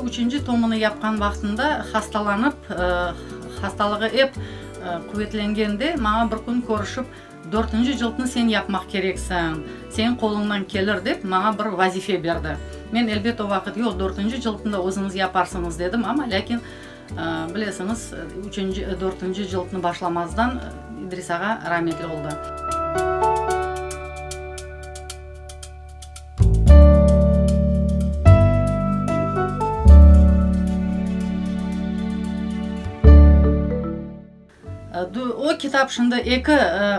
Üçünci tomını yapqan vaqtında hastalanıp, hastalığı ep quvetlengende, maña bir kün körüşip, Dörtünci cıltnı sen yapmaq kereksiñ, seniñ qoluñdan kelir, dep, maña bir vazife berdi. Men, elbet, o vaqıt, yoq, dörtünci cıltnı da özüñiz yaparsıñız, dedim, amma lâkin, bilesiñiz, üçünci, dörtünci cıltnı başlamazdan İdris ağa rametli oldı. O kitap şimdi eki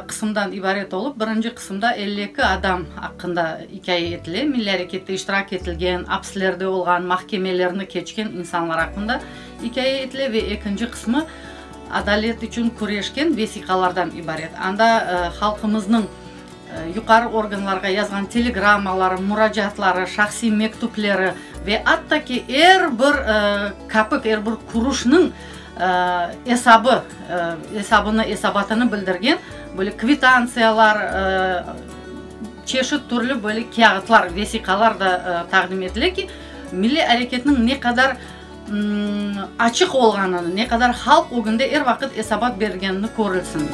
qısımdan ibaret olıp, birinci qısımda 52 adam aqqında ikâye etile, milliy arekette iştirak etilgen, apslerde olğan, mahkemelerni keçken insanlar aqqında ikâye etile ve ekinci qısmı adalet içün küreşken vesiqalardan ibaret. Anda halqımıznıñ yuqarı organlarğa yazğan telegrammaları, muracaatları, şahsiy mektüpleri ve atta ki er bir kapik, er bir kuruşnıñ esabı, esabını, esabatını bildirgen böyle kvitantsiyalar, çeşit türlü böyle kâğıtlar, vesiqalar da taqdim etile ki, milliy areketniñ ne qadar açıq olğanını, ne qadar halq ögünde er vaqıt esabat bergenini körülsin.